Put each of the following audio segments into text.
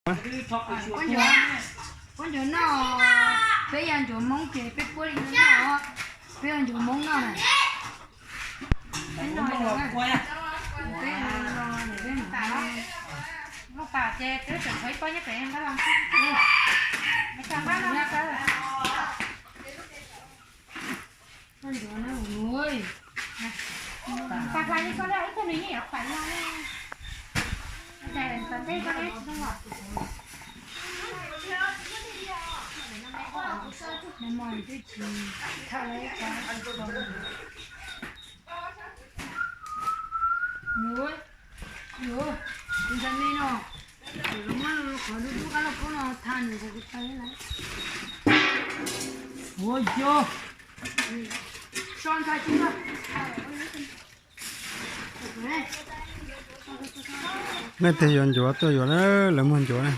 Koj ncuav, koj ncuav noj, peb yog ncuav Hmoob ces peb puab li no noj, peb yog ncuav Hmoob noj na. Peb noj no, peb no, peb no. Lub pas ces twb tseem tshuav ib pob nyob pem nqaj los. Koj ncuav na, ui. Pas hlais li koj li ib tug nws yeej yuav pais no. Ntej koj tsis zoo los. Nag hmo twb tsis thawj li. Ua, ua, tus ntxhais me no, kuv muab qhov dub dub qab lauj kaub no tha nws kuv tau lawm. Ua yog, so ntxhais tsis tau. Nej tig yuav ncuav tuaj yuav na, lawv muag ncuav na.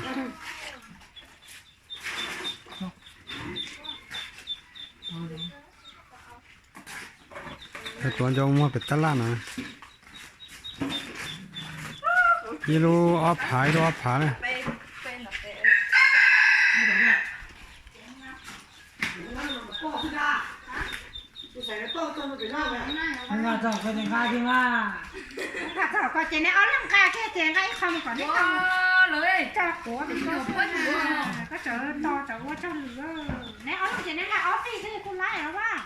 Lawv tuav ncuav muag pem tab laj no. Ib lub ob phav, ib lub ob phav na. Nqa txog koj ces nqa kiag mas. Nqa txog koj ces neb ob leeg nqa kiag ces nqa ib qho mus kom neb tau. Tso quav, koj tseem tos tseem ua tsaug lwm. Neb ob leeg ces neb nqa ob tij xwb kuj laib os.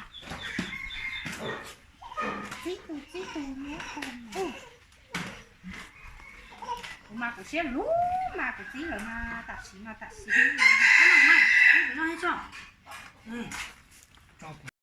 Txib tus txib tus neb. Kuv mas kuv siab lug mas kuv txib lawm mas tam sim no tam sim no mas.